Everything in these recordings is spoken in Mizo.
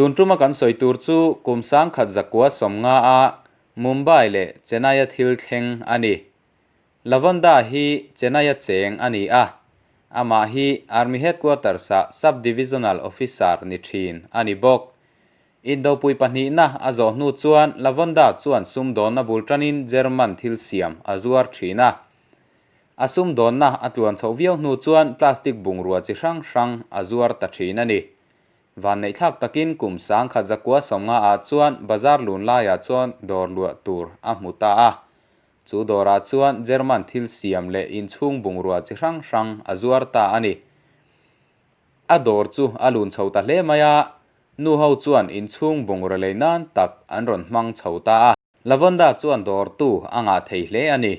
Tun tuma kan sawi tur chu kum 1190 a Mumbai leh Chennai-a thil thleng a ni. Lavonda hi Chennai-a cheng a ni a, amah hi Army Headquarters-ah Sub-Divisional Officer ni thin a ni bawk. Indopui pahnihna a zawh hnu chuan Lavonda chuan sumdawnna bul tanin German thil siam a zuar thin a. A sumdawnna a tluan chhoh viau hnu chuan plastic bungrua chi hrang hrang a zuar ta thin a ni. Vanneihthlak takin kum 1950 ah chuan bazar lun laiah chuan dawr luah tur a hmu ta a. Chu dawrah chuan German thil siam leh inchhung bungrua chi hrang hrang a zuar ta a ni. A dawr chu a lun chho ta hle mai a, nu ho chuan inchhung bungrua lei nan tak an rawn hmang chho ta a. Lavonda chuan dawrtu a ngah thei hle a ni.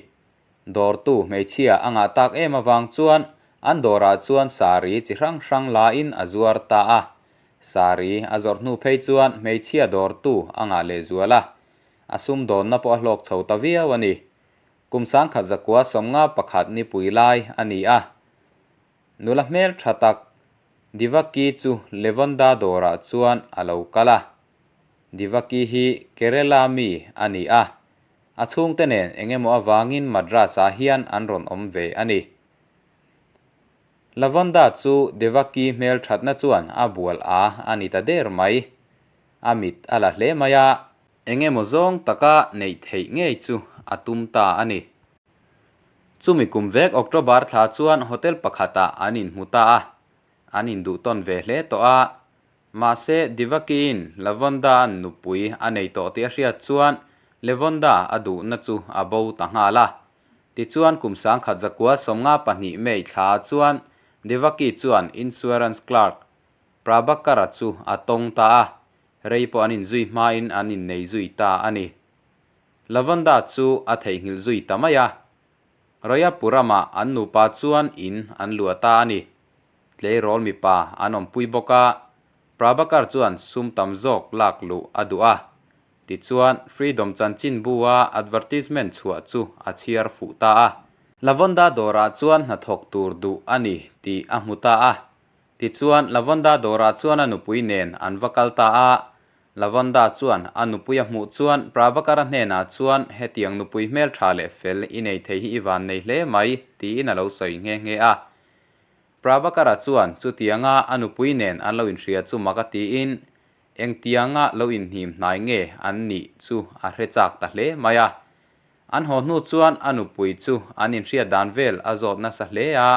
Dawrtu hmeichhia a ngah tak em avang chuan an dawrah chuan sari chi hrang hrang lain a zuar ta a. Sari a zawrh hnu phei chuan hmeichhia dawrtu a ngah lehzual a. A sumdawnna pawh a hlawk chho ta viau a ni. Kum 1991 nipui lai a ni a. Nula hmel tha tak Divaki chu Levonda dawrah chuan a lo kal a. Divaki hi Kerala mi a ni a. A chhungte nen eng emaw avangin Madras-ah hian an rawn awm ve a ni. Lavonda chu Devaki hmel thatna chuan a bual a a ni ta der mai. A mit a la hle mai a. Eng emaw zawng taka neih theih ngei chu a tum ta a ni. Chumi kum vek October thla chuan hotel pakhatah an inhmu ta a, an induh tawn ve hle tawh a. Mahse, Divakiin Lavonda-a'n nupui a nei tawh tih a hriat chuan Levonda a duhna chu a bo ta nghal a. Tichuan kum 1992 May thla chuan Devaki chuan insurance clerk Prabhakara chu a tawng ta a, Rei pawh an inzui hmain an innei zui ta a ni. Lavanda chu a theihnghilh zui ta mai a. Royapuram-ah an nupa chuan in an luah ta a ni. Tleirawl mipa an awmpui bawk a, Prabhakar chuan sum tam zawk lak luh a duh a. Tichuan, Freedom chanchinbu-a advertisement chhuah chu a chhiar fuh ta a. Lavanda dawrah chuan hnathawk tur duh a ni tih a hmu ta a. Tichuan, Lavonda dawrah chuan a nupui nen an va kal ta a. Lavonda chuan a nupui a hmuh chuan Prabhakara hnenah chuan hetiang nupui hmeltha leh fel i nei thei hi i van nei hle mai, tiin a lo sawi nghe nghe a. Prabhakara chuan chutianga a nupui nen an lo inhria chu mak a tiin engtianga lo inhnim hnai nge an nih chu a hre chak ta hle mai a. An haw hnu chuan a nupui chu an inhriat dan vel a zawt nasa hle a,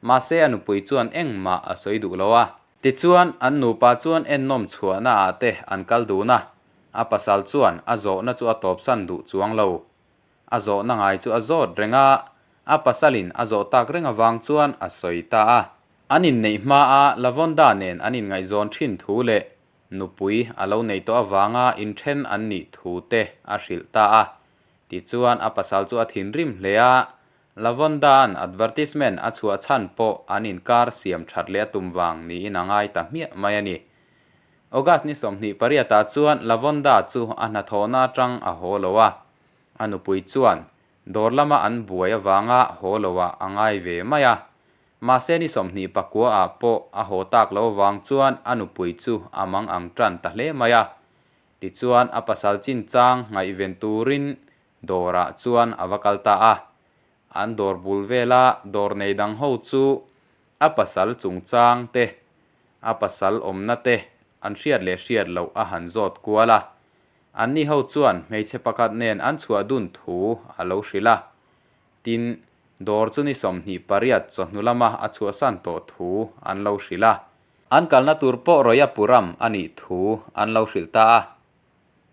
mahse a nupui chuan engmah a sawi duh lo a. Tichuan, an nupa chuan ennawm chhuahna ah te an kal dun a, a pasal chuan a zawhna chu a tawpsan duh chuang lo. A zawhna ngai chu a zawt reng a, a pasalin a zawh tak reng avang chuan a sawi ta a. An inneih hma a Lavonda nen an inngaihzawn thin thu leh Nupui a lo nei tawh avanga inthen an nih thu te a hrilh ta a. Tichuan a pasal chu a thinrim hle a, Lavonda'n advertisement a chhuah chhan pawh an inkar siam that leh a tum vang niin a ngai ta hmiah mai a ni. August ni 28 ah chuan Lavonda chu a hnathawhna atang a haw lo a, a nupui chuan dawr lama an buai avanga haw lo ah a ngai ve mai a. Mahse ni 29 ah pawh a haw tak loh avang chuan a nupui chu a mang ang tan ta hle mai a. Tichuan a pasal chinchang ngaihven turin dawrah chuan a va kal ta a. An dawr bul vela dawr nei dang ho chu a pasal chungchang te, a pasal awmna te an hriat leh hriat loh a han zawt kual a. Anni ho chuan hmeichhe pakhat nen an chhuah dun thu a lo hrilh a. Tin, dawr chu ni 28 chawhnu lama a chhuahsan tawh thu an lo hrilh a. An kalna tur pawh Royapuram a nih thu an lo hrilh ta a.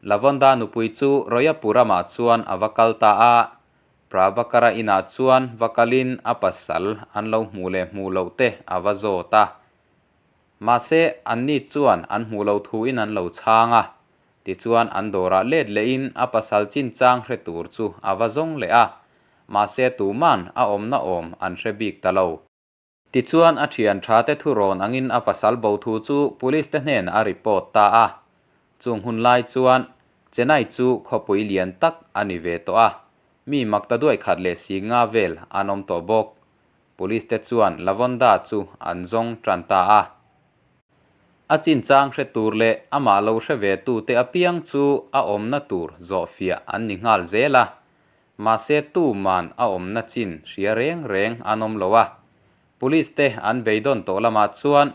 Lavonda nupui chu Royapuramah chuan a va kal ta a, Prabhakara inah chuan va kalin a pasal an lo hmuh leh hmuh loh te a va zawt a. Mahse, anni chuan an hmuh loh thuin an lo chhang a. Tichuan an dawrah let lehin a pasal chinchang hre tur chu a va zawng leh a, mahse tuman a awmna awm an hre bik ta lo. Tichuan a thian tha te thurawn angin a pasal bo thu chu police te hnenah a report ta a. Chung hun lai chuan Chennai chu khawpui lian tak a ni ve tawh a, mi mak ta duai khat leh si nga vel an awm tawh bawk. Police te chuan Lavonda chu an zawng tan ta a. A chinchang hre tur leh amah lo hre ve tute apiang chu a awmna tur zawhfiah an ni nghal zel a, mahse tuman a awmna chin hria reng reng an awm lo a. Police te an beidawn tawh lamah chuan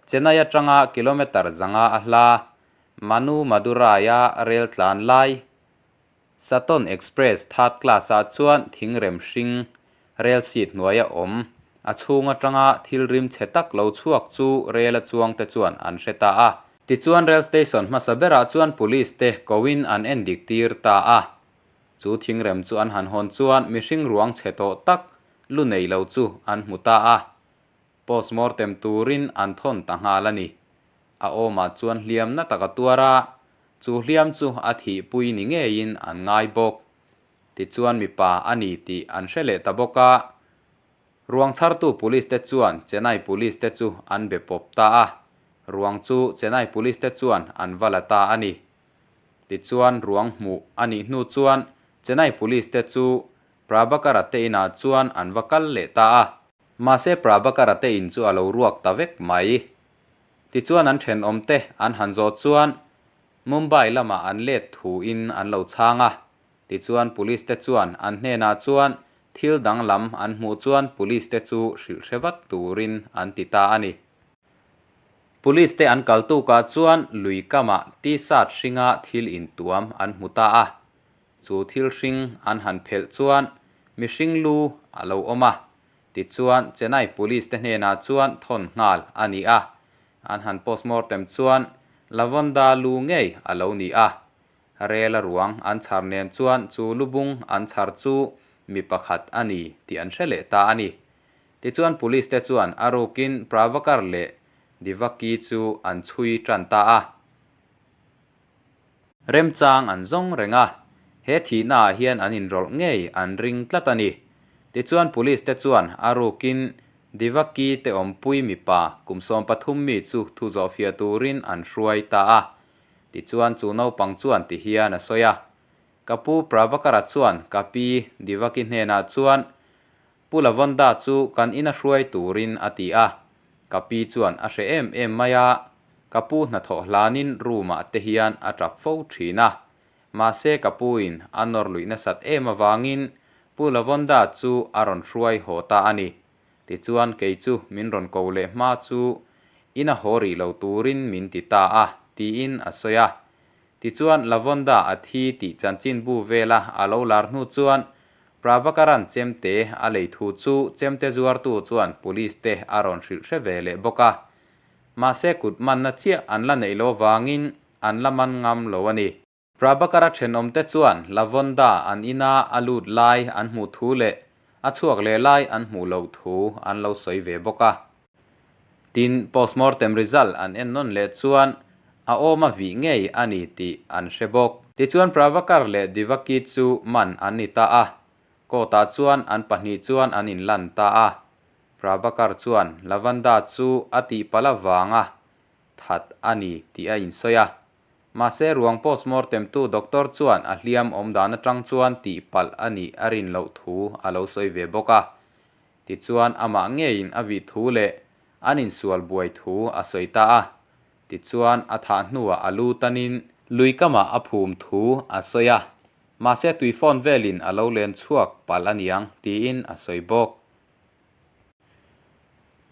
Chennai atanga kilometre 500 a hla Manu Madurai-a rel tlan lai Saton Express third class ah chuan thingrem hring rel seat hnuaia awm, a chhung atanga thil rim chhe tak lo chhuak chu rel a chuang te chuan an hre ta a. Tichuan rel station hmasa berah chuan police te koin an en dik tir ta a. Chu thingrem chu an han hawn chuan mihring ruang chhe tawh tak lu nei lo chu an hmu ta a. Postmortem turin an thawn ta nghal a ni. A awmah chuan hliam na tak a tuar a, chu hliam chu a thihpui ni ngeiin an ngai bawk. Tichuan mipa a ni tih an hre leh ta bawk a. Ruang chhartu Police te chuan Chennai Police te chu an be pawp ta a, ruang chu Chennai Police te chuan an va la ta a ni. Tichuan ruang hmuh a nih hnu chuan Chennai Police te chu Prabhakara te inah chuan an va kal leh ta a. Mahse Prabhakara te in chu a lo ruak ta vek mai. Tichuan an thenawm te an han zawh chuan Mumbai lamah an let thu in an lo chhang a. Tichuan Police te chuan an hnenah chuan thil danglam an hmuh chuan Police te chu hrilh hre vat turin an ti ta a ni. Police te an kal tukah chuan lui kamah T-shirt hringa thil intuam an hmu ta a. Chu thil hring an han phelh chuan mihring lu a lo awm a, tichuan Chennai Police te hnenah chuan thawn nghal a ni a, an han postmortem chuan Lavonda lu ngei a lo ni a. Rel a ruang an chhar nen chuan chu lubung an chhar chu mi pakhat a ni tih an hre leh ta a ni. Tichuan Police te chuan a rukin Prabhakar leh Divaki chu an chhui tan ta a. Remchang an zawng reng a, he thihnaah hian an inrawlh ngei an ring tlat a ni. Tichuan Police te chuan a rukin Divaki te awmpui mipa kum 13 mi chu thu zawhfiah turin an hruai ta a. Tichuan chu naupang chuan ti hian a sawi a, Ka pu Prabhakara chuan ka pi Divaki hnenah chuan Pu Lavonda chu kan ina hruai turin a ti a, ka pi chuan a hre em em mai a, ka pu hnathawh hlanin room ah te hian a tap fo thin a, mahse ka pu in a nawr luih nasat em avangin Pu Lavonda chu a rawn hruai haw ta a ni. Tichuan kei chu min rawn ko leh hma chu ina haw rih lo turin min ti ta a, tiin a sawi a. Tichuan Lavonda a thi tih chanchinbu vela a lo lar hnu chuan Prabhakaran chemte a lei thu chu chemte zuartu chuan police te a rawn hrilh hre ve leh bawk a. Mahse kut manna chiah an la neih lo vangin an la man ngam lo a ni. Prabhakara thenawmte chuan Lavonda an ina a lut lai an hmuh thu leh a chhuak leh lai an hmuh loh thu an lo sawi ve bawk a. Tin, postmortem result an en nawn leh chuan a awm a vih ngei a ni tih an hre bawk. Tichuan Prabhakar leh Divaki chu man an ni ta a, court-ah chuan an pahnih chuan an inlan ta a. Prabhakar chuan Lavanda chu a tihpalh avanga that a ni tih a insawi a. Mahse ruang postmortem tu doctor chuan a hliam awm dan atang chuan tihpalh a nih a rin loh thu a lo sawi ve bawk a. Tichuan amah ngeiin a vih thu leh an insual buai thu a sawi ta a. Tichuan a thah hnuah a lu tanin lui kamah a phum thu a sawi a. Mahse tui phone velin a lo len chhuak palh a niang tiin a sawi bawk.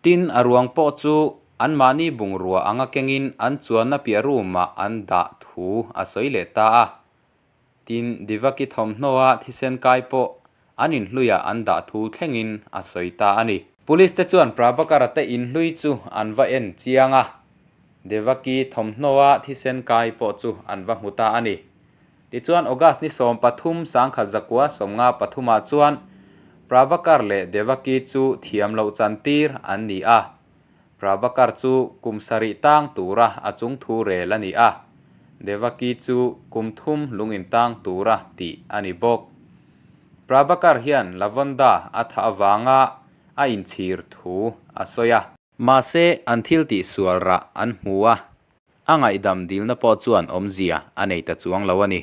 Tin a ruang pawh chu anmahni bungrua anga kengin an chuanna piah room-ah an dah thu a sawi leh ta a. Tin, Divaki thawmhnawa thisen kai pawh an inhluiah an dah thu thlengin a sawi ta a ni. Police te chuan Prabhakara te inhlui chu an va en chiang a, Devaki thawmhnawa thisen kai pawh chu an va hmu ta a ni. Tichuan August ni 13 1993 ah chuan Prabhakar leh Devaki chu thiam loh chantir an ni a. Prabhakar chu kum sarih tang tura a chung thu rel a ni a, Devaki chu kum thum lungin tang tura tih a ni bawk. Prabhakar hian Lavonda a thah avanga a inchhir thu a sawi a. Mahse, an thil tih sual rah an hmu a, a ngaihdam dilna pawh chuan awmzia a nei ta chuang lo a ni.